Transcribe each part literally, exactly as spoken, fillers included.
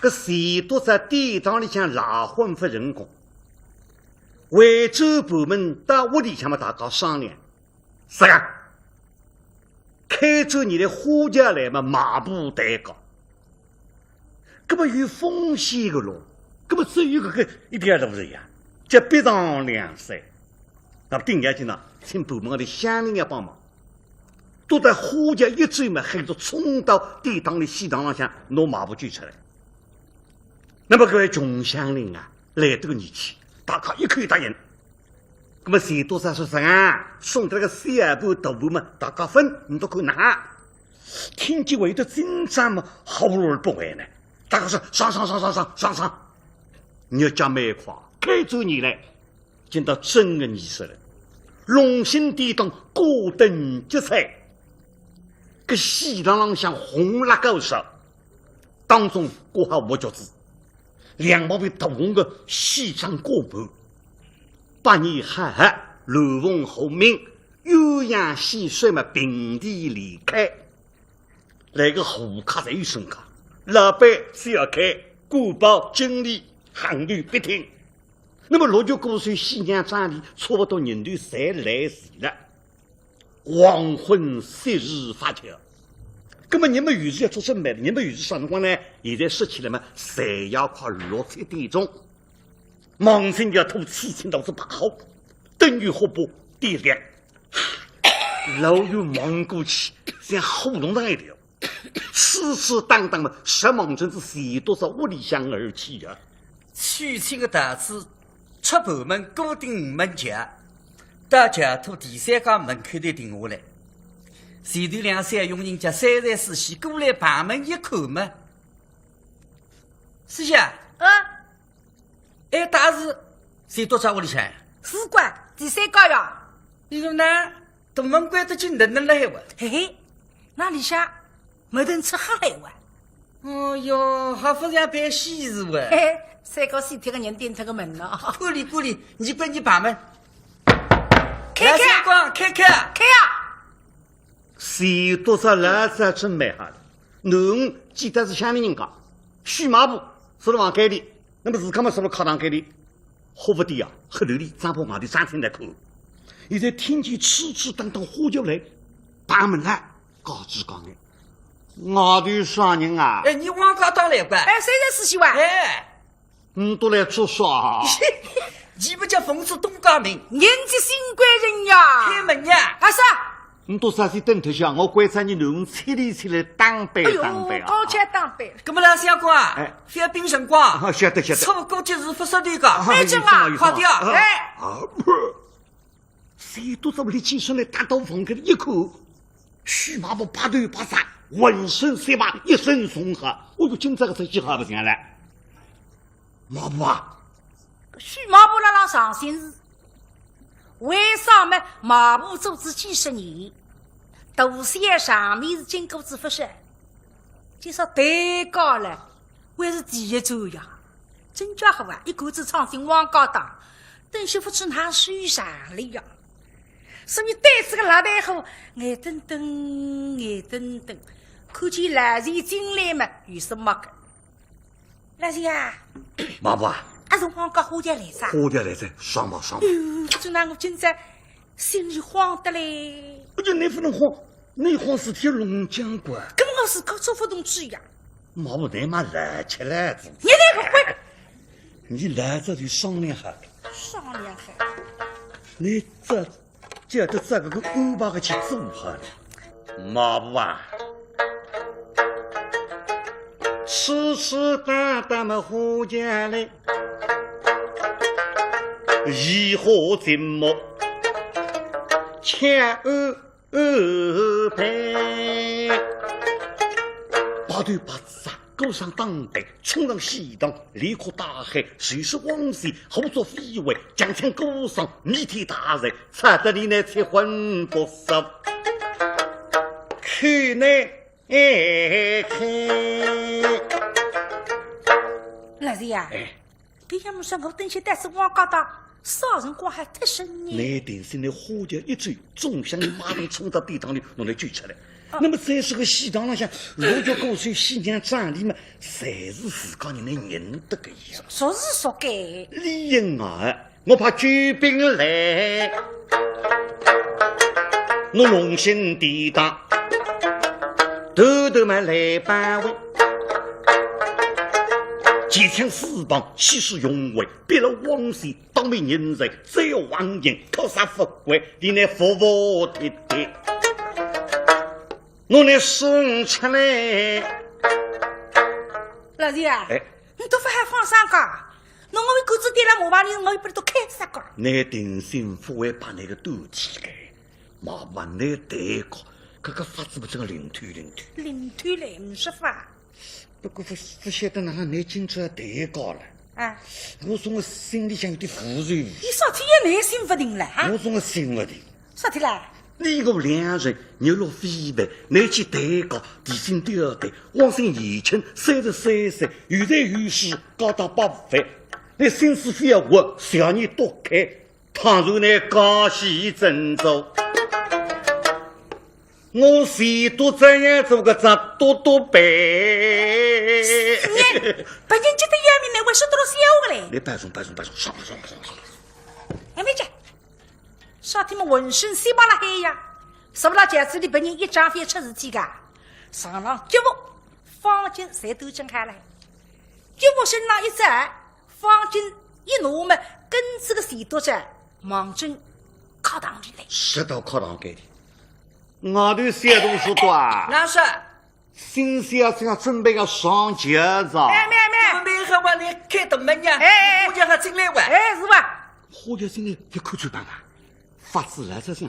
钱笃笤在店堂里向赖混勿成功，回转盘门到屋里向么大家商量，啥个？开转年来花轿来么，卖布抬价，搿么有风险个咯，搿么只有搿个一条路了呀，叫逼上梁山。那么顶要紧呢，请盘门里向乡邻要帮忙，笃笤花轿一转嘛，喊着冲到店堂里戏堂浪向拿卖布救出来。那么搿位穷乡邻啊，来得个义气，大家一口答应。那么钱笃笤说啥啊？送得个小盘大盘嘛，大家分，你都看哪？听见会得紧张嘛，好不容易不为呢，大家说上上上上上上上，日脚蛮快，开转年来，今朝正月二十了，龙兴典当挂灯结彩，搿戏堂浪向红蜡高烧，当中挂好木橘子，两旁边大红个戏帐挂满，八面好合，鸾凤和鸣，鸳鸯戏水嘛并蒂连开。来个和客侪有身价，老板、小开、管包、经理、行头、别厅。那么六局鼓手、喜娘、张丽，差不多人头侪来齐了。黄昏十时发轿。那么人们有事要做准备了，人们有事啥辰光呢？现在说起来嘛，侪要快六七点钟。望清桥拖千千道子排好，灯油火把点亮，老远望过去，像虎龙上一条，痴痴当当嘛，直望准仔钱笃笤屋里向而去啊。娶亲个道子，出盘门过顶门桥，到桥头第三家门口头停下来。前头两三个佣人家三三四四过来碰门一看嘛，师爷啊，啊，哎，大是钱笃笤屋里向？是个，第三家呀。你说呢？大门关得紧，等等了海哇？嘿嘿，那里向没等吃好海哇？哦哟，还勿像办喜事哇？嘿嘿，三个死脱个人点脱个门呢。过来过来，你关你把门。开开，来，三光，开开。开啊！钱笃笤老早准备好了，囡儿记得是乡里人家，许马步是辣房间里，那么自家嘛是辣客堂间里，好勿点啊，黑头里帐篷外头张青来看。现在听见痴痴当当花轿来，把门来，嘎吱嘎眼。外头啥人啊？哎，你汪家当来个？哎，三三四四哇？哎，你都来做啥？你不叫奉旨东家门，人家新贵人呀。开门呀。啊，是啊。你都啥事等脱下，我关照你囡儿起来起来打扮哎呦，打扮啊。高级打扮。那么老相公啊，哎，覅冰辰光，啊，晓得晓得。错过节日勿说对个。啊，哎，这个，快点啊，哎。啊，不。 钱笃笤屋里起身来，踏到房间里一看，许马步白头白发，浑身雪白，一身重甲。哦哟，今朝搿只记号勿像了。马步啊，许马步辣辣伤心事。为啥么？马步做仔几十年，大小场面是经过仔勿少，今朝抬高了，还是第一转呀。 真家伙啊，一看仔场景汪家当，等歇勿知哪收场了呀。所以对仔个老板虎，眼瞪瞪，眼瞪瞪，看见老钱进来嘛，有数目个。老钱啊，马步啊，啊，是汪家花轿来哉？花轿来哉，上吧，上吧。哎哟，搿哪我今朝心里慌得嘞。哎呀，你勿能慌，你慌事体要弄僵个。搿么我自家做勿动主意呀。马步，你嘛来吃来仔。你那个混！ 你老早就商量好了。商量好。你这，这都这个个安排个去做好了。马步啊，痴痴当当么花轿来，移花接木，巧安 安排。白头白发啊，过上当台，冲上戏堂，连哭带喊，就是往事胡作非为，强抢过上，弥天大罪，差得你那七荤八素，看你哎看。老师呀，哎。 别样么说，我等歇带仔汪家当，啥辰光还脱身呢？你定心，你花轿一走，总想有马上冲到店堂里，侬来救出来。那么在这个喜堂浪向，如果过去喜娘长礼嘛，侪是自家人能认得个呀。说是说个。李英啊，我怕救兵来，我龙兴地带，头头嘛来把位，前抢四棒，气势雄伟，逼了王师，当面人才，只有王英，靠啥不管，你那服服帖帖。 我拿手伸出来。老弟啊，哎。你都勿好放生个，侬我一个子跌了马棚里，我又勿是都开啥个。拿定心勿会把那个断体个，麻烦拿对个，搿个法子勿真个灵通灵通。灵通来，勿是法。不过勿，勿晓得哪能拿今朝对个了。啊。我总个心里向有点浮浮。伊啥体也拿心勿定了啊？我总个心勿定。 啥体啦？你我两人日落飞奔，拿起担架，提心吊胆，往生年轻，三十三岁，有财有势，高大八万，你心思非要活，小人多开，倘若你高兴振作，我谁都这样做个只多多倍。你，别人急得要命，你为啥都笑个嘞？你摆松，摆松，摆松，上，上，上，上。还没讲。 啥体么浑身鲜麻辣海呀，什么辣轿子里别人一张飞出事体个，上上脚步，方巾侪都整好了，脚步身上一展，方巾一拿么，跟仔个钱笃笤，望准客堂里来。是到客堂间里，外头小大叔多啊。那是。 新小姐准备要上轿子啊。哎，妹妹。我们没喝完，你开大门呀。哎，哎。花轿还进来哇。哎，是吧？花轿进来，要看穿帮啊。法子来着，先。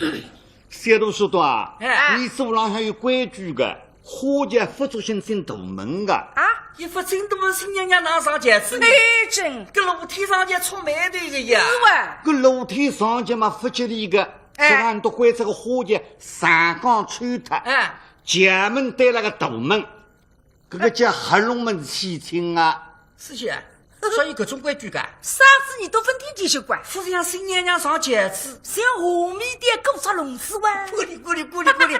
小大叔多啊，哎。你祖浪向有规矩个，花轿勿准进大门个。啊？伊勿进大门，新娘娘哪上轿子呢？哎，真。搿露天上轿出霉头个呀。是哇。搿露天上轿嘛，勿吉利个，哎。这样都关这个花轿上讲穿脱。哎。 前门对了个大门，搿个叫合拢门千金啊。是些，所以搿种规矩个。啥子你都分天地就管。勿像新娘娘上轿子，像下面的过只笼子哇。咕哩咕哩咕哩咕哩，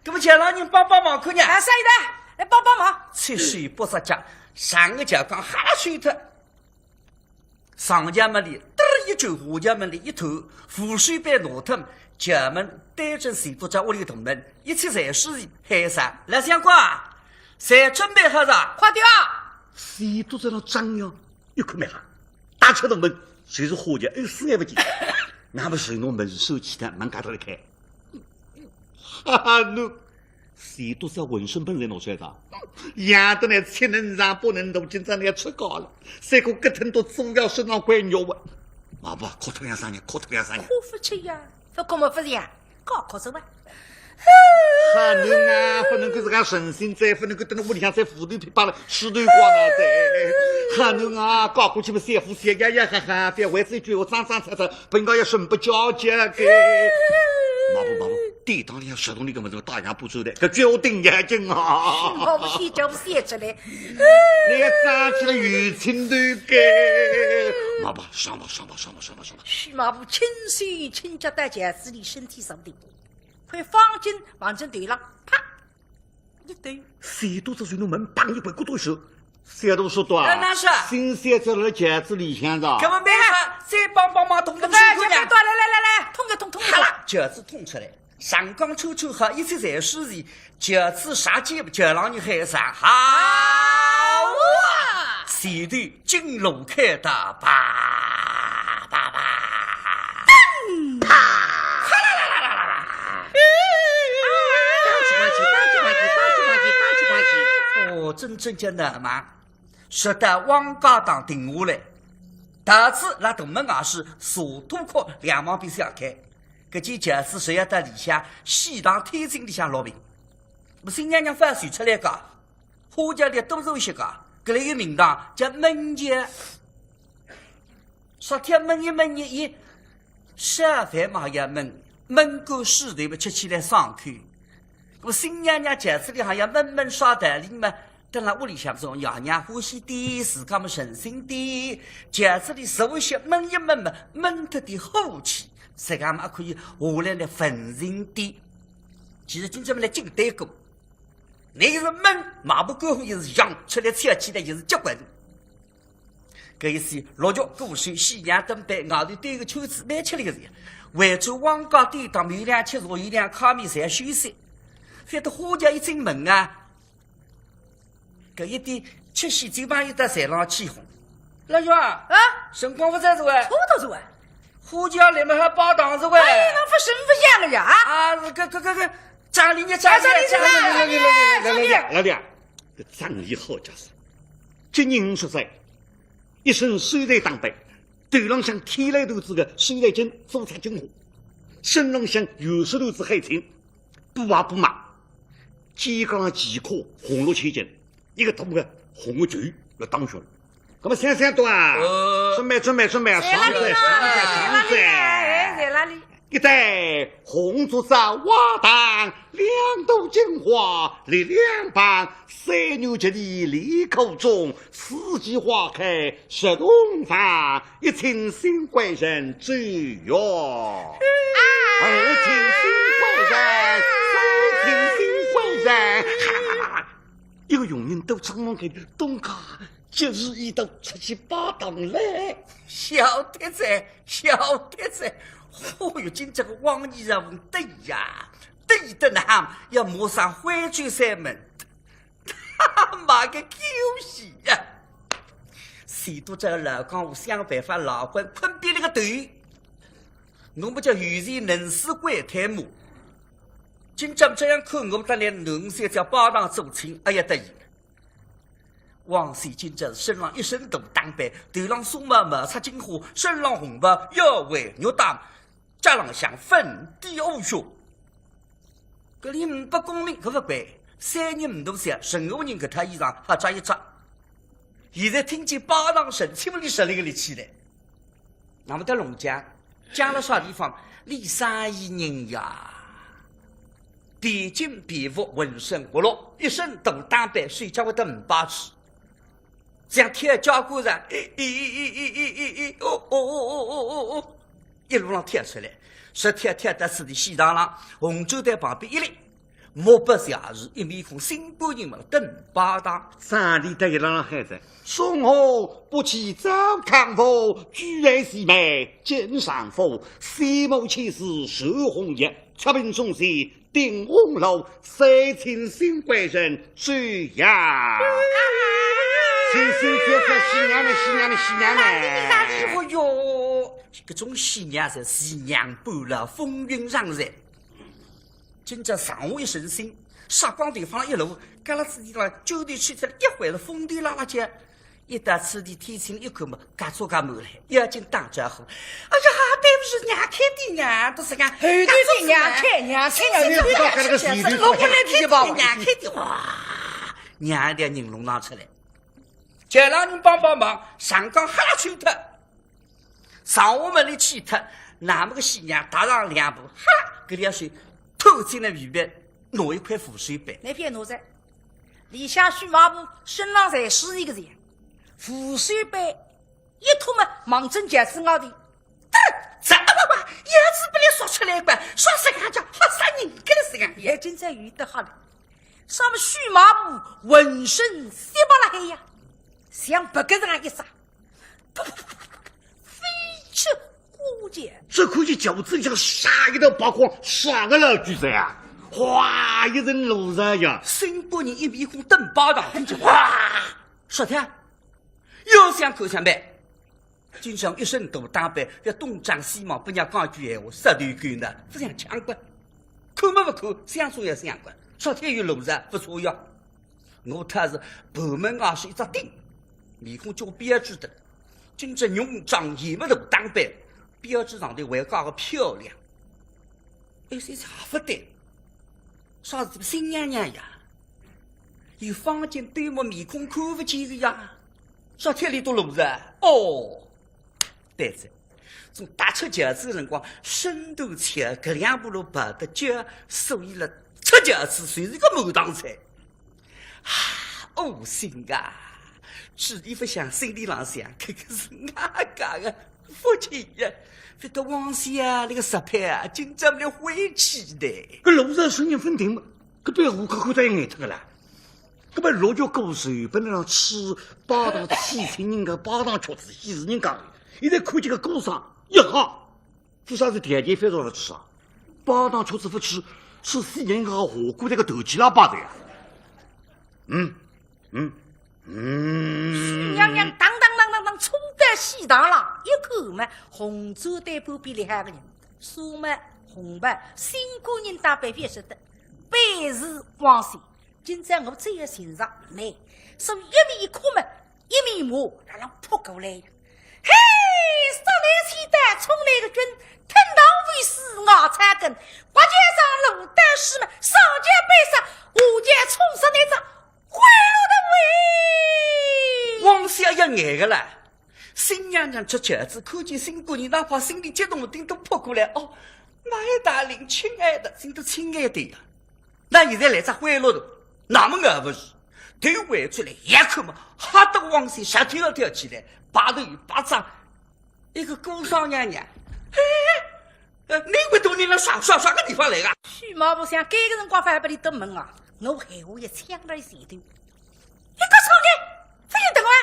搿么前浪人帮帮忙看呀。啊，啥意思？来帮帮忙。七手八脚，上个轿杠哈啦吹脱。 上轿门里嘚儿一走，下轿门里一探，扶手板拿脱，轿门对准钱笃笤屋里大门，一切才是喊声：“来，相公啊，侪准备好哉？快点啊！”钱笃笤辣张扬，一看蛮好，打开大门，就是花轿，哎，四眼勿见，那么是拿门闩起脱，门嘎脱一开。 哈哈，侬，钱笃笤浑身本事拿出来哉，养得来七能长八能大，今朝要出嫁了，三个骨头都做要身上块肉啊。妈妈，哭脱两声呢，哭脱两声呢。哭勿出呀，勿哭么勿是呀，搞哭是吧？哈，侬啊，勿能够自家诚心哉，勿能够蹲辣屋里向再扶头撇把了，梳头刮脑袋。哈，侬啊，搞过去么三副三呀呀哈哈，覅为仔一句闲话争争吵吵， 本该要审不交接个。妈妈，妈妈，典当里向说动你个么子大洋不走的，搿决定眼睛啊！我不许叫不写出来。你要站起来有劲头个。妈妈，上吧，上吧，上吧，上吧，上吧。许妈妈轻手轻脚到轿子里，身体坐定，块方巾望准头浪，啪， 一对。钱笃笤随后门梆一关，关脱手。小大叔多啊，哎，那是。新小姐辣轿子里向哉。搿么没啥，再帮帮忙，捅捅手看呀。搿个，来，来，来，来，捅一捅，捅一捅。好了，轿子捅出来，上杠抽抽好，一切侪是人，轿子上去，轿浪人喊声：“好啊！”前头金龙开道，叭，叭，叭。哦，真正叫闹猛。说到汪家当停下来，轿子辣大门外势，斜对角两旁边相开，搿间轿子是要到里向喜堂天井里向落平。么新娘娘勿算出来个，花轿里多出一歇个，搿里有名堂叫闷轿。 啥体闷一闷呢？伊烧饭嘛也闷，闷过水头嘛吃起来爽口。搿么新娘娘轿子里向要闷闷啥道理嘛？蹲辣屋里向，总爷娘欢喜点，自家么诚心点，轿子里坐一歇闷一闷嘛，闷脱点火气，自家嘛也可以下来来文静点。其实今朝么来紧对过，伊是闷，马步过后伊是扬，出来跳起来伊是结棍。搿一歇，落脚过水，喜洋洋，外头兜个圈子蛮吃力个呀。回转汪家店当，有两吃茶，有两看面，侪休息。反倒花轿一进门啊，搿一点吃喜酒朋友到台浪起哄。老兄啊，啊？辰光勿早哉喂。差勿多哉喂。花轿来么还拜堂哉喂。哎，那勿声勿响个呀？啊，搿搿搿搿，张丽，张丽，张丽，张丽，张丽，张丽。 搿张丽好家伙，今年五十岁，一身收台打扮，头浪向天来头子个收台巾，做出金花，身浪向有十头子海青，布鞋布袜，肩胛上系颗红绿千金，一个大个红个球辣当胸。那么想想多啊，呃。准备准备准备，上菜上菜上菜。哎，在哪里？ 一对红烛照瓦当，两朵金花立两旁，三月十里立可中，四季花开十洞房，一请新贵人走哟。二请新贵人，三请新贵人。一个佣人都张望开，东家 今日一到出去拜堂来。晓得哉，晓得哉。哦哟，今朝个王爷让我等呀，等得哪要摸上徽州山门，他妈个狗戏呀！谁都知道老江湖想办法，老关困扁了个头。我们叫有钱能使鬼推磨。今朝这样看，我们当然能些叫拜堂做亲，哎呀，得意了。 王喜今朝是身浪一身大打扮，头浪纱帽，帽插金花，身浪红袍，腰围玉带，脚浪向粉底乌靴。搿里呒不功名搿勿怪，三年呒大事，任何人搿套衣裳还着一着。现在听见拜堂成亲么，俚实力个立起来。 那么到龙江，江了啥地方？俚生意人呀，皮金皮服，浑身活络，一身大打扮，手脚会得呒把去，像跳交关人，咦咦咦咦咦咦咦，哦哦哦哦哦哦哦，一路浪跳出来，直跳跳到此地戏堂浪，红烛台旁边一立， 目不斜视，一面孔新官人么等拜堂。张丽搭伊拉喊着：“从何不去找康府，举案齐眉见丈夫，先母千岁受红叶，出屏中前定红楼，再请新贵人走呀。”新新姐姐，喜娘呢，喜娘呢，喜娘呢。哎哟，搿种喜娘是喜娘半老，风云上来。 今朝上午一身新，杀光头放一路，搿拉子地方九头去脱了，一回了风头拉拉叫，一到此地天清一看嘛，嘎做嘎满来，要紧打招呼。哎呀，对勿住，让开点呀，都是讲，后头的让开，让开，让开，让开，让开，让开，让开点，哇，让一条人龙浪出来，叫人帮帮忙，上江哈吹脱。 上午门里去脱，那么个喜娘踏上两步，哈，搿两手探进了里边，拿一块扶手板。那片拿着，里向许马步身浪侪是一个人，扶手板一托嘛，望准轿子外头，嘚，这啊爸爸，轿子不来说出来吧，说是俺家，好杀人个了是俺也。也真正有得好了，上面许马步浑身雪白了黑呀，像白个人一杀。 飞出花轿。这看见轿子像杀一道白光，杀个老鬼子呀！哗，一阵乱然呀！新官人一面孔等巴掌，哗，杀脱，要想看想呗。今朝一身大打扮，要东张西望，拨人家讲句闲话，杀头狗呢，勿像抢官。看么勿看，想总要想官，杀脱有乱然，勿错呀。 我他是盘门外是一只钉，面孔叫标致的，今朝浓妆艳抹大打扮，标致上头还加个漂亮。哎，这下勿对，啥是新娘娘呀？有方巾对么面孔看勿见个呀？啥体里都露着？哦，对着，从踏出轿子辰光，身段轻，搿两步路跑得急，所以了，出轿子就是个满堂彩。 啊，窝心啊！嘴里勿响，心里浪想，搿个是俺家个福气呀！勿得王喜啊，那个石牌啊，今朝来晦气的。搿路上声音勿停嘛，搿对虎口口都要眼脱个啦。搿么六月过寿本来上吃拜堂喜庆人家拜堂吃仔喜事人家，现在看见个姑嫂一吓，做啥是条件非常勿吃啊？拜堂吃仔勿吃，是死人家下过来个头起拉巴的呀。嗯，嗯，嗯。许娘娘当当当当当冲到喜堂浪，一看嘛，红毡对半边立好个人，纱帽、红袍，新官人打扮非常的，本是汪宣。 今朝我只有寻着倷，所以一面哭么，一面骂，辣浪扑过来。嘿，杀来千刀，冲来个军，吞刀未死咬草根，刮剑上路，但是么，上前被杀，下前冲杀那只灰禄头喂。汪宣要眼个了。 新娘娘吃饺子，看见新官人，哪怕心里激动，顶都扑过来。哦，my darling，亲爱的，真的亲爱的呀。那现在来只灰禄头，那么我勿是，头回转来一看嘛，吓得汪宣吓跳跳起来，拔头拔掌，一个姑嫂娘娘，嘿，呃，你会到你那啥啥啥个地方来个？许茂不想，该个辰光反而拨俚得问啊，我闲话也抢了前头。一个少年，勿认得我啊？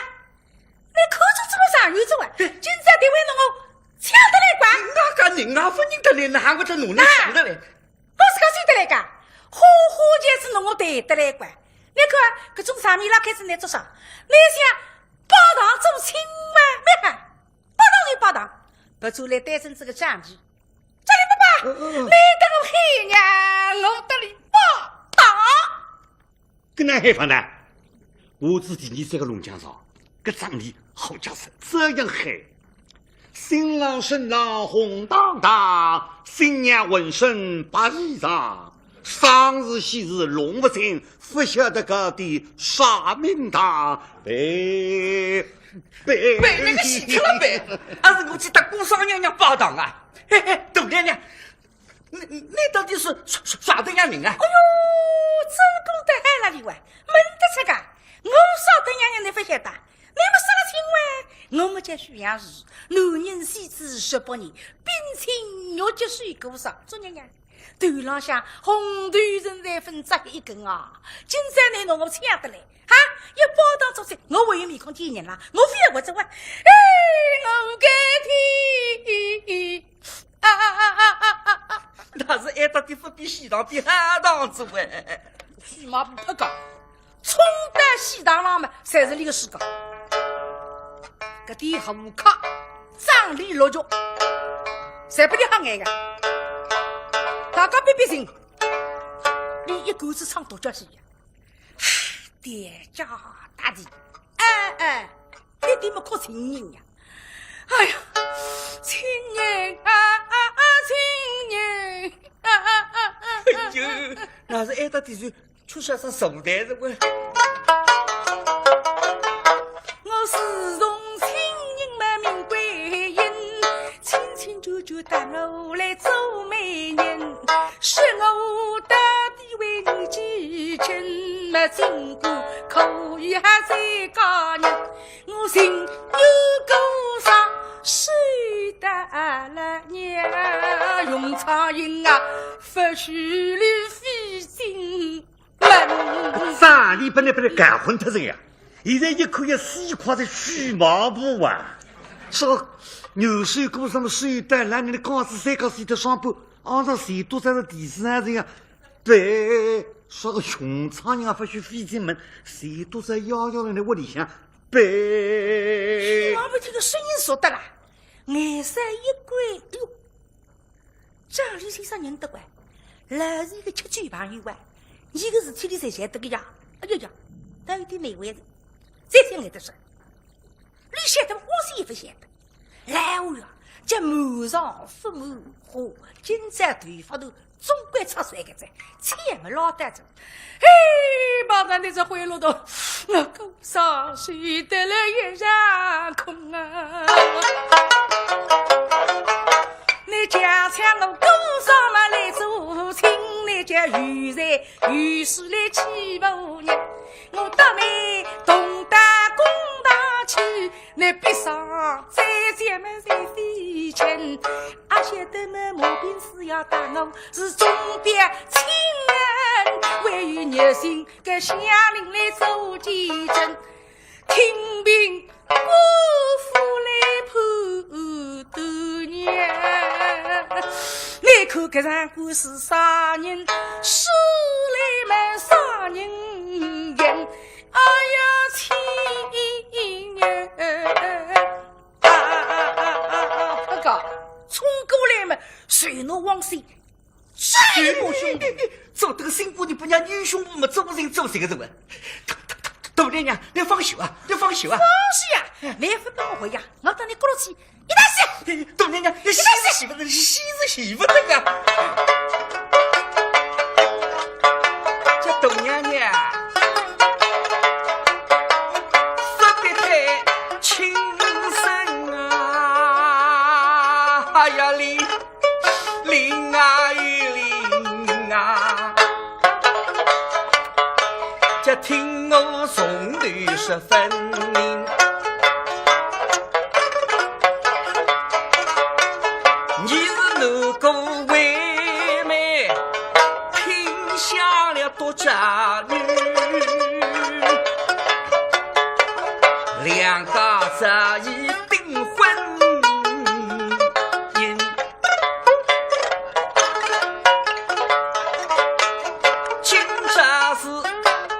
你看出这么长远子哇？今朝定会拿我抢得来个？哪个人啊，勿认得嘞，哪会得拿侬抢得来？我自家追得来个，花花轿子拿我抬得来个。你看，搿种场面拉开子来做啥？你想拜堂做亲嘛？没喊，拜堂就拜堂，勿做来单身这个账期。这里不拜，嗯，嗯，嗯。你等我喊呀，我等你拜堂。 搿哪喊法呢？我是第二三个弄僵状，搿张脸好架势，这样喊。新郎身浪红当当，新娘浑身白衣裳，丧事喜事弄勿清，勿晓得搿点啥名堂。背，背，背那个死脱了背，还是我去搭姑嫂娘娘拜堂啊？嘿嘿，大娘娘， 你，你到底是啥，啥，啥等样人啊？哎哟，真功德海了里哇，问得出个，我啥等样人你勿晓得？你么啥个情况？我么叫许杨氏，男人死仔十八年，冰清玉洁水姑嫂，做娘娘，头浪向红头绳才分扎一根啊！今朝你拿我抢得来，哈，一拜堂做起，我还有面孔见人啦？我非要活着哇！哎，我个天！ 啊啊啊啊啊啊啊！那是挨得地方比喜堂比好堂子喂。许茂不讲，冲到喜堂浪嘛，侪是历史个。搿点红客、张李六角，侪拨俚吓呆个。大家比比情，俚一个子唱独角戏呀。 店家大地，哎哎，一点么哭亲人呀。哎呀，亲人啊啊啊，亲人啊啊啊啊！哎呦，那是挨得地主，出啥啥手段的喂。我自从亲人么命归阴，亲亲眷眷带我来做媒人，说我到底为你寄情，么经过 可以还再嫁人，我情愿孤身守到老娘。用苍蝇啊，勿许你飞进门。啥？你本来本来搞混脱人呀，现在一看要死快在许茂不啊？是个，牛水果什么水带来，你的告诉谁告诉的上班，按照谁都在这第四人呀。 对，啥个穷苍蝇啊，勿许飞进门，侪都在幺幺零的屋里向。对。许茂不听个声音熟得啦，眼色一拐，哎哟，张李先生认得个，老是一个吃酒朋友啊，伊个事体里侪晓得个呀。哎呀呀，倒有点难为情，再想眼得说，你晓得吗？我是也勿晓得。 来哦呀，叫瞒上勿瞒下，今朝头发头总归插出来个哉，千万老带着。嘿，碰着你这灰禄头，我姑嫂睡得了一场空啊！你家抢我姑嫂嘛来做亲，你家有财有势来欺负人，我倒没同大公道去。 你闭上再见面再飞亲，阿晓得么毛病是要打我是中表亲人唯有热心个乡邻来做见证，听凭官府来判断呀。你看搿场官司啥人输来么啥人赢，哎呀，亲呀！啊啊啊啊啊啊！搿个冲过来么，随拿王喜 这个凶，做得个新官人，不让女凶部么做人做这个人啊。大娘娘，你放手啊，你放手啊。放手啊，来不等我呀，我等你过去，一大些。大娘娘，你死是死不得，死是死不得啊。这大娘娘，说得太轻声啊，哎呀，你 灵啊，灵啊，这听我从头说分明。你是南郭为媒，拼下了多家女，两家早已订婚姻。 今朝是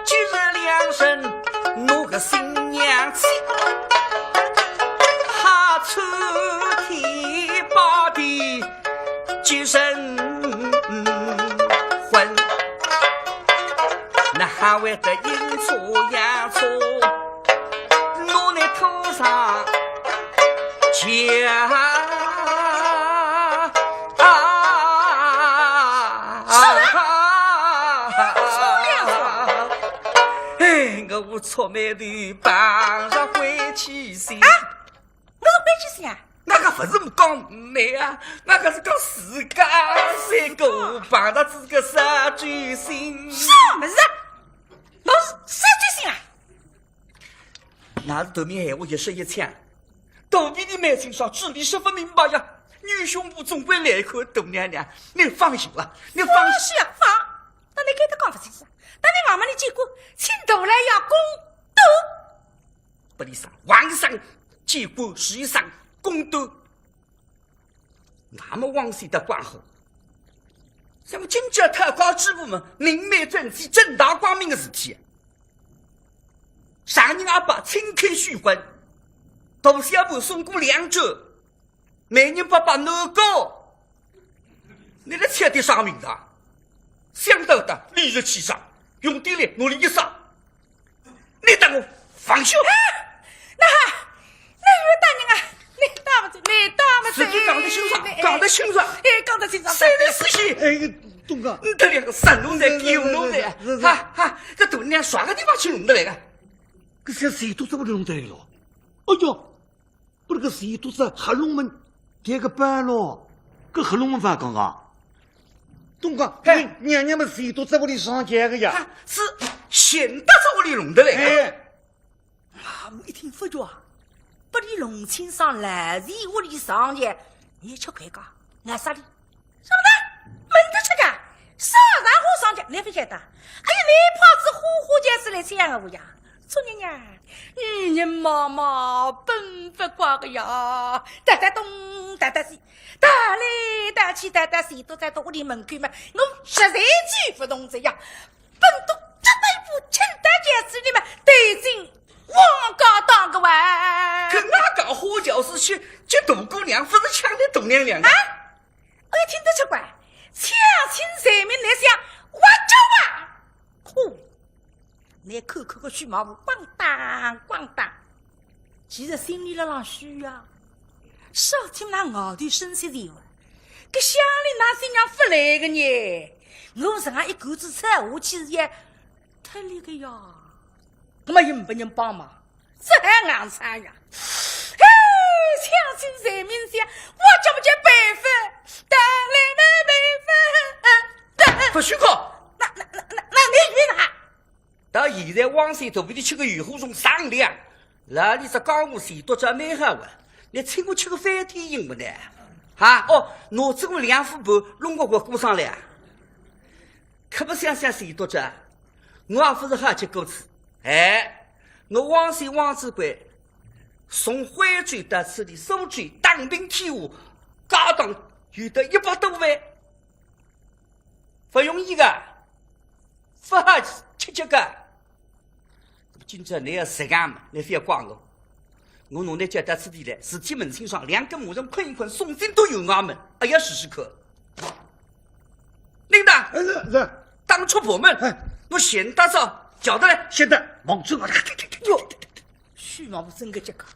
吉日良辰，我个新娘子，好穿天宝地结成婚，哪还会得阴错阳错？ 我来拖上家。哎，我触霉头碰着灰气星。啊，我是灰气星啊？那个不是讲你啊，那个是讲自家三个碰着这个杀猪星。啥物事啊？我是杀猪星啊？ 那是头面闲话一说一抢，肚皮里蛮清爽，嘴里说不明白呀。女凶部总归来口，大娘娘，你放心吧，你放心。放心啊，放。那你跟他讲不清爽，那你慢慢的结果，请大老爷公道。不理啥，皇上见官是一声公道。 那么王喜得光火，那么今朝讨家主婆嘛，明媒正娶，正大光明的事体。丈人阿爸亲口许婚，大小婆送过两转，媒人伯伯难过，你来吃点啥名堂？想到的理直气壮，用点力，努力一撒， 你等我放手。哎，那，那有大人啊，你打不走，你打不走。自己讲得清爽，哎，讲得清爽。哎，讲得清爽。谁的事情？哎，东家。你这两个山东人、狗东人，是，是，是。哈，哈，这都连啥个地方去弄得来的？搿些谁都怎么弄得来了？哎呦， 不，搿个钱都在黑龙门贴个板咯，搿黑龙门勿讲啊？东家，嘿。娘娘么钱都在屋里上街个呀。啊，是钱到在屋里弄得来个。哎。啊，我一听勿对啊，拨伊弄清爽了，钱屋里上街，你吃亏个，碍啥哩？ 什么的？门都吃个，啥人好上街？你不晓得？哎呀，你怕是呼呼叫是来抢我呀？做人呀，女人嘛嘛，本不乖个呀，踱踱东，踱踱西，踱来踱去，踱踱西，都在屋里门口嘛，我实在举不动这呀。本都这一步，请大姐是你们对进王家当个哇。搿哪个好叫是去，去大姑娘，不是抢的大娘娘啊？啊？ 我听得出个，抢亲财命来想，我叫啊！呼，你看看个许茂武，咣当咣当，其实心里辣浪虚啊。少听那外头声息闲话，搿乡里哪新娘勿来个呢？我实梗一棍子抽下去是要脱力个呀。 那么又没人帮忙，只好硬撑呀。嘿，抢亲财命想，我叫不叫办法？得来没办法？不许哭。那，那，那，那，那你以为哪？到现在，汪三肚皮里吃个油锅中上粮，哪里只江湖钱笃笤蛮好啊？你请我吃个饭店行不呢？啊，哦，拿这个两副布弄个锅锅上来啊？可勿想想钱笃笤，我也勿是好结果子。哎，我汪宣汪主簿，从徽州到此地苏州打平天下，家当有得一百多万，勿容易个，勿好吃吃个。 今朝倷要实梗嘛，倷覅怪我。我拿倷叫到此地来，事体问清爽，两根麻绳捆一捆，送进都有衙门，哎呀，试试看。领导，哎，是，是。当初部门，哎。我现搭上，叫得来。现搭，忙走啊。哟，许茂武真个结棍，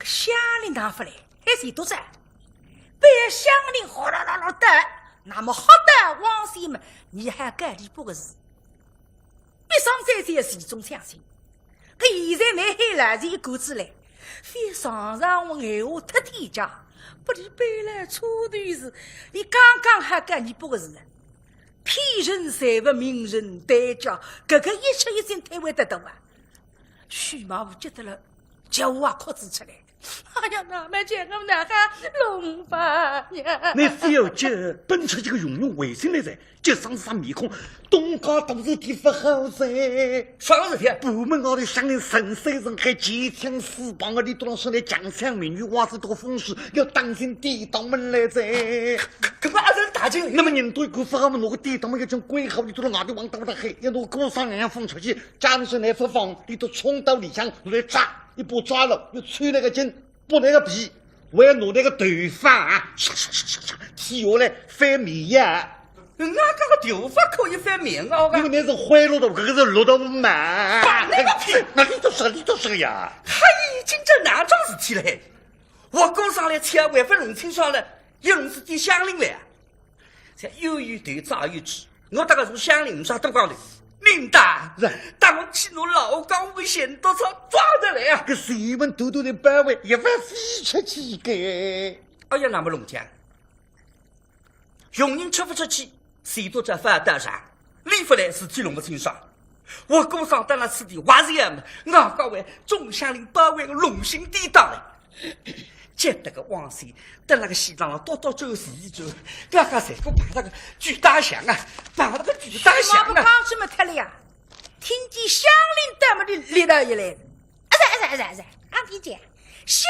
搿乡邻哪勿来，还是多少？被乡邻哗啦啦啦的，那么好的，汪宣嘛，倷还该里不个事。 别上山山是一种相信。搿现在倷喊来是一个子嘞，非常常我闲话太天价，拨俚背来车头是，俚刚刚还讲倷不个事呢。骗人财物、名人代价，搿个一切已经推会得到啊。许茂武急得了，叫我哭仔出来。 哎呀，那么讲我哪哈弄法呀？倷覅急，本出去个用用回心来哉，急伤啥面孔，东家大事体勿好哉。啥事体？部门高头乡邻人山人海，钱粮私房个，俚笃辣省里强抢民女，挖仔多风水，要当心抵当门来哉。搿个阿是大惊。那么人多一个勿好么，拿个抵当门要紧关好，俚笃辣外头往大大喊，要拿个鼓声洋洋放出去，假使倷勿放，俚笃冲到里向来抓。 一把抓牢，又抽倷个筋，剥倷个皮，还要拿倷个头发啊，唰唰唰唰唰，剃下来翻面呀。我讲个头发可以翻面袄啊？因为倷是灰头的，搿个是绿头嘛。放倷个屁！那俚笃说，俚笃说呀。还已经这哪桩事体嘞？我鼓声来千万勿弄清爽了，又弄仔点乡邻来啊。 像有有头早有主，我搭个做乡邻啥辰光的？领导，是。当我去拿老江湖个钱笃笤抓得来啊！搿钱笃笤在包围，一万飞出去个。哎呀，那么弄僵，佣人出勿出去，钱笃笤发到上，理勿来事体弄勿清爽。我鼓声到了此地，还是要么，我各位众乡邻包围个弄心地带嘞。 急得个汪宣，等那个西塘浪倒倒转四十转，刚刚才过碰着个巨大象啊，碰着个巨大象啊。许茂武讲什么脱了呀？听见乡邻到么俚立到一来，啊是啊是啊是啊是啊，啊听见乡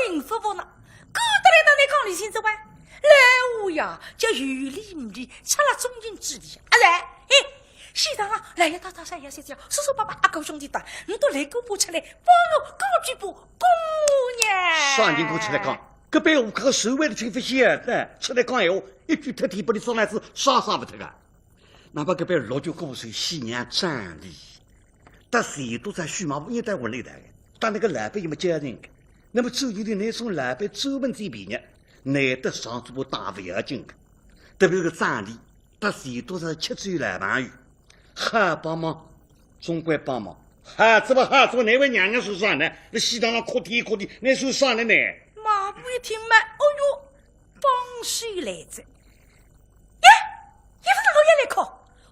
邻勿服呢，过得来到倷讲理清楚哇？来我呀，叫有理无理，插了中间之地，啊是，嘿， 西塘浪来呀，大大小小，叔叔伯伯，阿哥兄弟大，倷笃来个步出来，帮我讲句不公呀。啥人敢出来讲？搿班下客个社会的清勿晓得，出来讲闲话，一句脱体拨俚抓来仔，杀杀勿脱个。那么搿班六句歌手西洋张力，搭钱笃笤许茂武一道混了一道个，搭那个老板也没交情个。那么周围的那种老板专门嘴便宜，难得上嘴巴打勿要紧个。特别是张力， 搭钱笃笤吃酒来朋友，好帮忙，总归帮忙。好做勿好做，哪位娘娘是啥呢？那西塘浪哭天哭地，那是啥呢呢？茂武一听嘛，哦哟，帮手来哉。耶，也勿是我也来哭，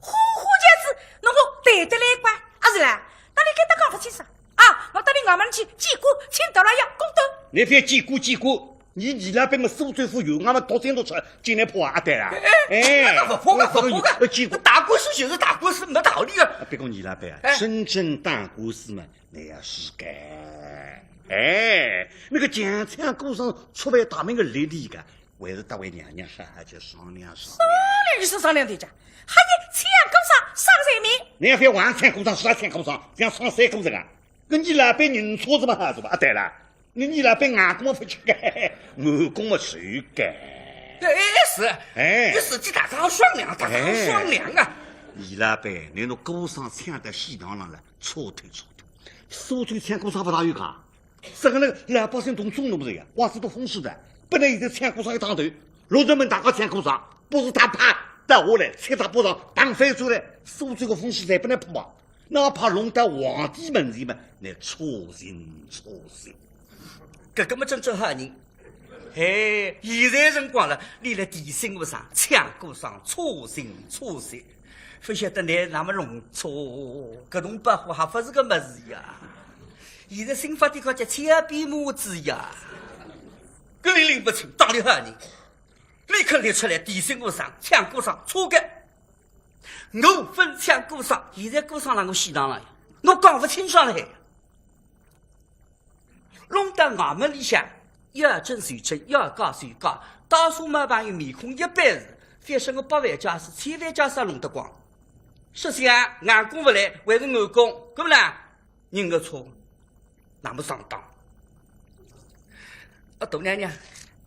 呼呼叫子，侬我对得来关，啊是啦，那你跟他讲勿清爽啊？我到你衙门去见官，请大老爷公道。你别见官见官， 你倪老板么苏州府有俺们独占独出，进来破啊，对啦？哎，哎，那勿破个，勿破个，呃，结果大官司就是大官司，没道理个。啊，不过倪老板啊，哎。真正打官司嘛，那也是个。哎，那个强抢鼓声出来大名个力力个，还是搭位娘娘好好叫商量商量。商量是商量的家，还有抢鼓声上人命。你要不要玩抢鼓声，是要抢鼓声，像上山鼓声啊？跟倪老板认错是么好是吧？啊，对了。 你倪老板外公么勿吃个，外公么吃个。哎，是，哎。你自己大家商量，大家商量啊。倪老板，你拿鼓声抢到西塘浪来，错脱错脱。苏州抢鼓声勿大有讲，这个那个老百姓动众动不得呀，挖仔多风水的，本来现在抢鼓声一档头，六扇门大家抢鼓声，不是他啪倒下来，踩到巴上，打翻转来，苏州个风水侪拨倷破啊。 哪怕弄到皇帝门前嘛，那错人错人。搿个么真正吓人。嘿，现在辰光了，你来提醒我啥？抢鼓声，错人错人。勿晓得倷那么弄错，搿种百货还勿是个物事呀。现在新发的叫枪毙母子呀。搿你拎勿清，道理吓人。你肯立出来提醒我啥？抢鼓声，错个。我分享过赏，现在过赏了我喜当了呀，我讲勿清爽了还。弄到衙门里向，要争就争，要告就告，到处嘛朋友面孔一板子，反正我百万家私、千万家私也弄得光。说相啊，硬供勿来，还是硬供，对勿啦？人个错，那么上当。啊，大娘娘，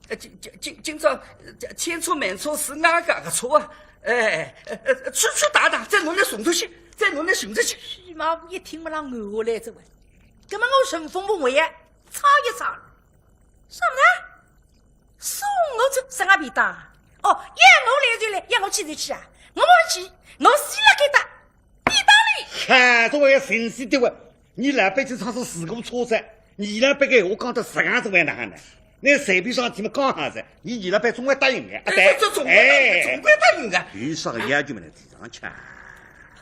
呃，今今今今朝，呃，千错万错是俺个个错啊，哎，呃呃，去去打打，再弄点送出去，再弄点送出去。许茂武一听嘛，让我下来这位，搿么我顺风不为呀，吵一吵，什么呢？送我出啥个便当？哦，要我来就来，要我去就去啊，我勿去，我死了该搭。 地道里。嗨，这位神气的喂，你老板就唱是四个车子，你老板个闲话讲得实梗子为哪能呢？那随便上去么讲下子，你你老板总归答应的，啊对，哎，这总归答应，哎，总归答应的。有啥个要求么来提上去啊？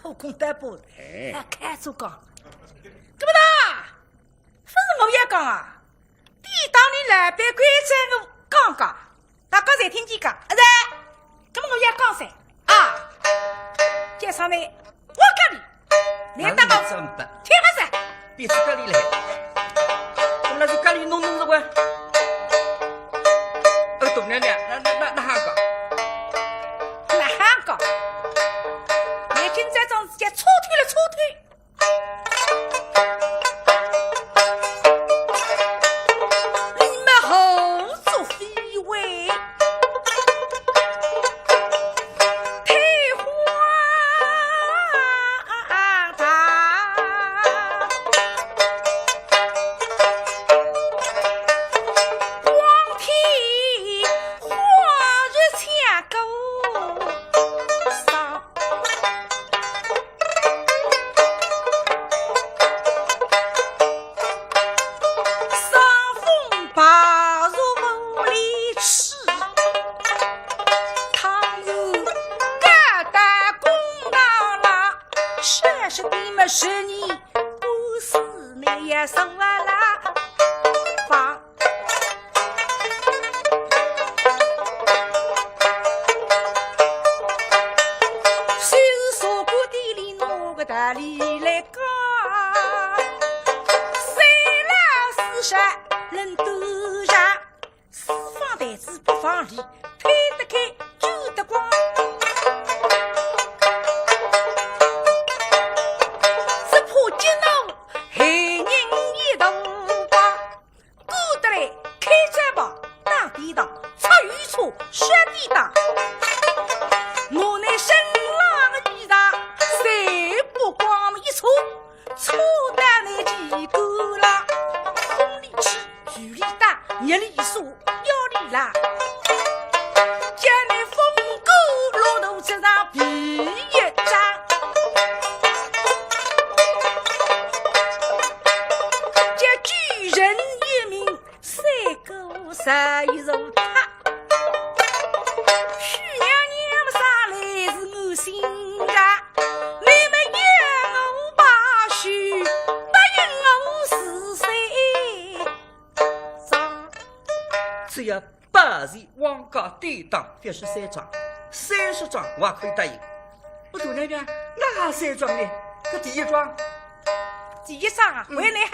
后空担保，哎，哎，开做讲，怎么的？勿是我要讲啊，地道里老板关照我讲讲， 大家侪听见讲，啊是，搿么我要讲噻，啊，介绍呢，我搿里，来搭我，哪能这么办？听好噻。别是搿里来，我们来是搿里弄弄这个。呃，大娘娘，那那那那还讲？那还讲？你听这种是叫错推了错推。 你们何足非为？退还他，光天化日千古上。 伤风败俗无理取，倘若告到公堂上，说是你们十年官司你也受了罚。 虽是说过的理，拿个道理来讲，三老四少人都让，四方台子不放理，推得开，揪得光。只怕激怒害人一大把。 赶得来开战袍，打地道，拆油车，摔地道。我拿身浪的衣裳，侪不光一扯，扯到那旗杆浪。风里起，雨里打，热里晒，要里拉，叫那风干落肚这张皮一张。叫救人一命 三个十一如他。许娘娘么上来是我心上，你们要我报仇，答应我是谁？只要报仇，王家典当，勿是三桩，三十桩我也可以答应。不，大娘娘，哪三桩呢？搿第一桩，第一桩啊，嗯。为你好。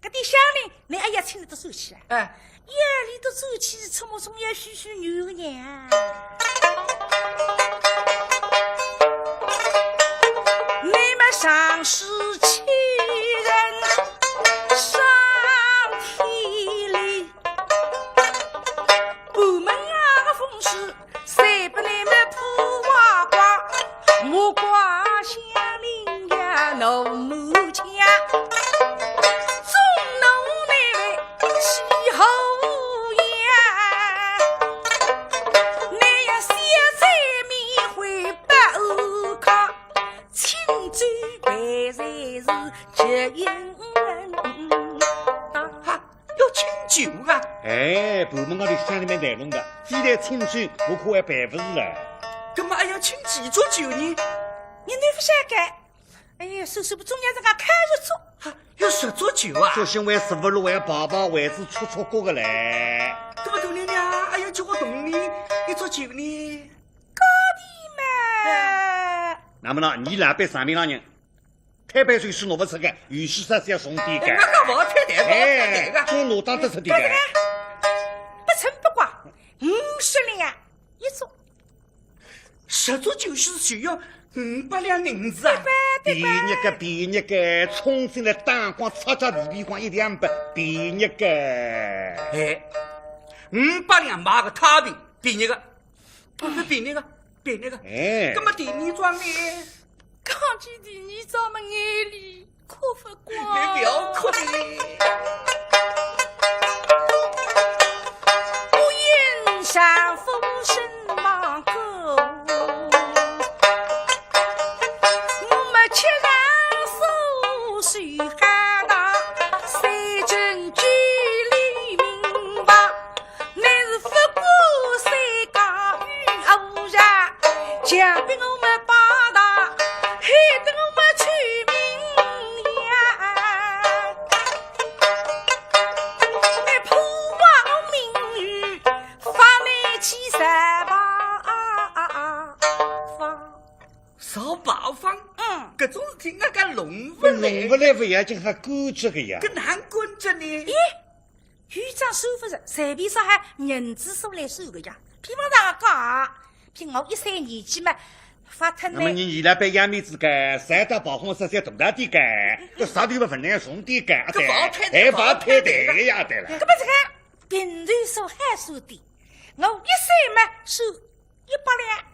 搿点乡邻，你还要请伊到转去啊？哎。要伊到转去，出门总要叙叙旧个呀。你们上世欺人伤天理，部门啊个风水 谁不能么破坏光，莫怪乡邻呀怒目枪。总弄那位气候呀，你呀小姐面会不安康，请准备才是接应。哈， 要请酒啊？哎，部门高头想里面难弄的，非但请酒，我可还办不是了。搿么还要请几桌酒呢？你哪不晓得？哎呀，叔叔不中央这个开日桌。哈，要十桌酒啊？说是为十五路还跑跑位子出出国个嘞。搿么大娘娘，哎呀，叫我同你一桌酒呢？高低嘛。哎。那么呢，倪老板上面浪人，推扳手是拿勿出个，有些啥是要送点个。哎，我讲勿推扳，勿推扳个。哎，总拿当得出点个。搿个，勿成不怪，五十两一桌。十桌酒席就要五百两银子啊！对吧？便宜个，便宜个，冲进来打光擦擦地皮光一两百，便宜个。哎，五百两买个太平，便宜个。 便宜个，便宜个。哎。搿么第二桩呢？讲起第二桩么，眼泪哭勿光。侬勿要哭哩。我因丈夫身亡故，我么吃上手手好大，三更九里明白。 乃是不顾三界与无常，强逼我们拜大，害得我们出名呀！乃破坏我名誉，方乃去三八方。啥八方？嗯。搿种事体我讲弄勿来。弄勿来勿要紧，还顾着个呀。搿哪管着呢？咦， 有桩收勿着，随便啥还银子收来收个呀。譬方上讲啊，譬我一岁年纪嘛，发脱呢。那么你伊拉别养面子个，三大包红色三大大的个，搿啥地方分量重点个，搿对，哎，勿好推脱，勿好推脱个呀，对了。搿么这个平头收还收的，我一岁嘛收一百两。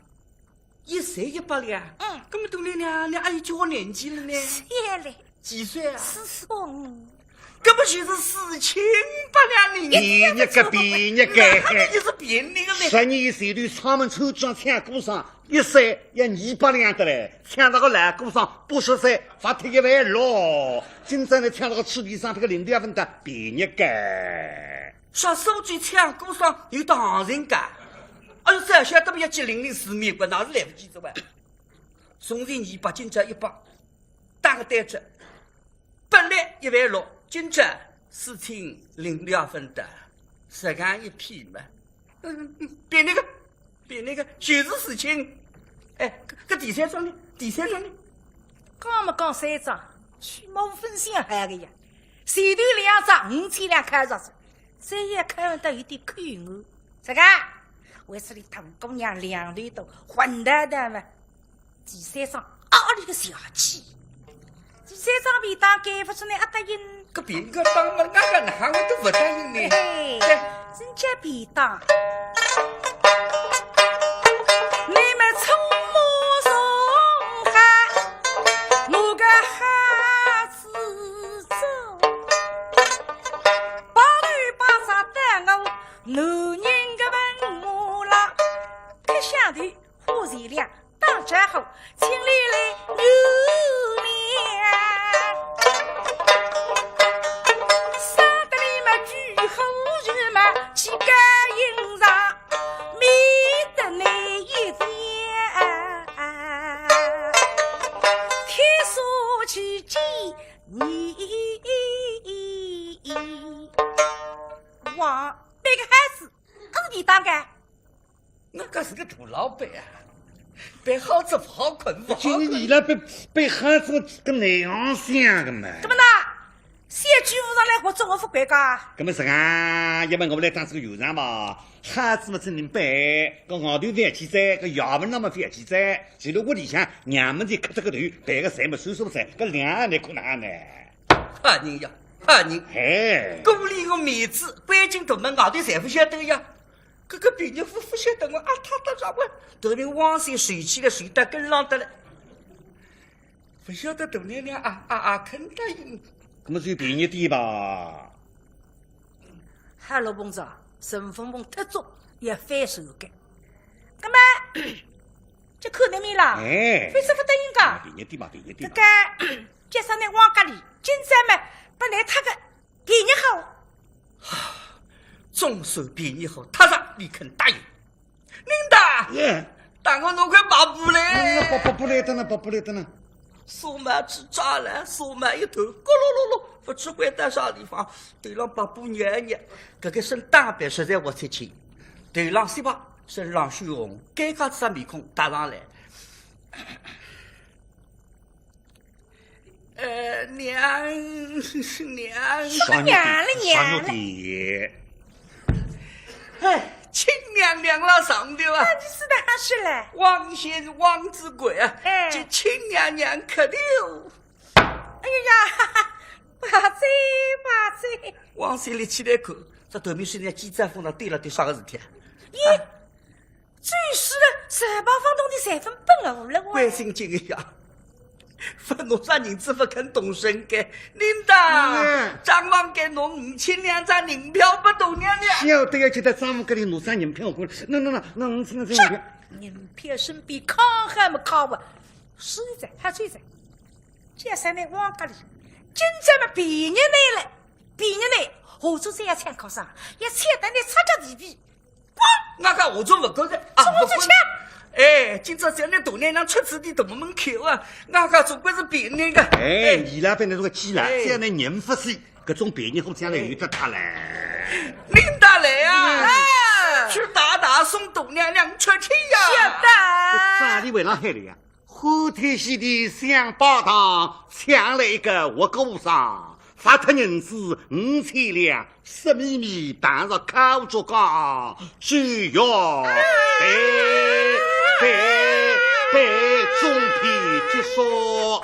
一岁一百两？嗯。搿么大娘娘，你阿有叫我年纪了呢？谢嘞。几岁啊？四十五。搿么就是四千五百两呢。便宜个，便宜个。搿么就是便宜个嘞。十二岁头上门抽奖抢过上，一岁要二百两得嘞，抢到个老过上，八十岁发脱一万六。今朝呢抢到个吃皮上这个零点分的，便宜个。 啥说起抢过上有当人家，哎哟，早晓得么要去领领四面个，哪是来勿及个哇？从前二百，今朝一百，打个对折，本来一万六，今朝四千零六分的，实梗一比嘛。嗯，嗯，便宜个，便宜个，就是四千。哎，搿，搿第三桩呢？第三桩呢？讲么讲三桩，去毛分享还个呀。前头两桩五千两开着子， 再也看勿到有点口红。这个，为此里大姑娘两头都昏倒倒嘛。第三桩，啊，里个邪气。第三桩便当该勿出来，阿答应。搿便当么，俺个哪我都勿答应呢。嘿，对。人家便当。你们从我从海，我个孩子走。 把头把啥带我男人个文武啦，客相头花钱粮，打招呼，请你来留面。啥得你们举火日嘛，去该营上，免得你一天天杀去见 你，哇，那个孩子，阿是便当个？我搿是个大老板啊，办好子勿好困，勿好困。今日伊拉办，办好子个内行想个嘛。搿么呢？小鬼勿上来，我做我勿管个。搿么是啊，要么我们来当这个圆场嘛。好子嘛，只能办，搿外头勿要去摘，搿衙门那么勿要去摘，就辣屋里向，娘们子磕着个头，办个事嘛，算数噻，搿两岸来困难呢。 好人呀，好人。嘿。顾里个面子，关进大门外头侪勿晓得呀。搿个便宜勿，勿晓得我啊，他到啥位？头名汪三受气了，受到跟浪得了。勿晓得大娘娘啊，啊，啊，肯答应。搿么就便宜点吧。海陆丰子，顺风丰特种也反手个。搿么，就看那面啦，哎。反手勿答应个。啊，便宜点嘛，便宜点嘛。搿个 叫啥呢？王家里，今朝嘛，本来他个便宜好。总算便宜好，他让你肯答应。领导，耶。带我弄块白布来。哎呀，白，白布来的呢，白布来的呢。纱帽子扎了，纱帽一头，咕噜噜噜，不知关到啥地方，头浪白布绕绕，搿个身打扮实在不出清。头浪雪白，身浪血红，尴尬只面孔搭上来。呃，娘，娘。啥肉的？娘了娘了。啥肉的？哎，亲娘娘了上头啊。那你是哪是嘞？汪宣汪志贵啊，哎。这亲娘娘可的哟。哎呀呀，哈哈，勿哉勿哉。汪宣立起来看，这头面是人家记者封上对了对啥个事体啊？咦，啊， 最是了，十八方东的三分本了，无了我。关心这个呀，分我啥银子勿肯动身个，领导，嗯。账房间弄五千两张银票拨大娘娘。晓得要去到账房间里拿张银票过来，那那那那五千两张银票。银票身边扛还没扛完，是在，还是在。接下来我告诉你，今朝么便宜来了，便宜来，下周再要参考上，要参得你出个地皮。 我讲我总勿够个啊，总勿够。勿够。哎，今朝只要拿大娘娘出仔点大门口啊，我讲总归是便宜个。哎，哎。伊拉反正是个鸡啦，哎。只要拿人勿死，搿种便宜货将来有得搭嘞。领导来啊，嗯。哎，去大大送大娘娘出去呀。晓得。啥里为了海里呀？ 欢天喜地想拜堂，抢来一个活和尚，罚脱银子五千两，色眯眯碰着靠桌讲，只要被被被中批结束。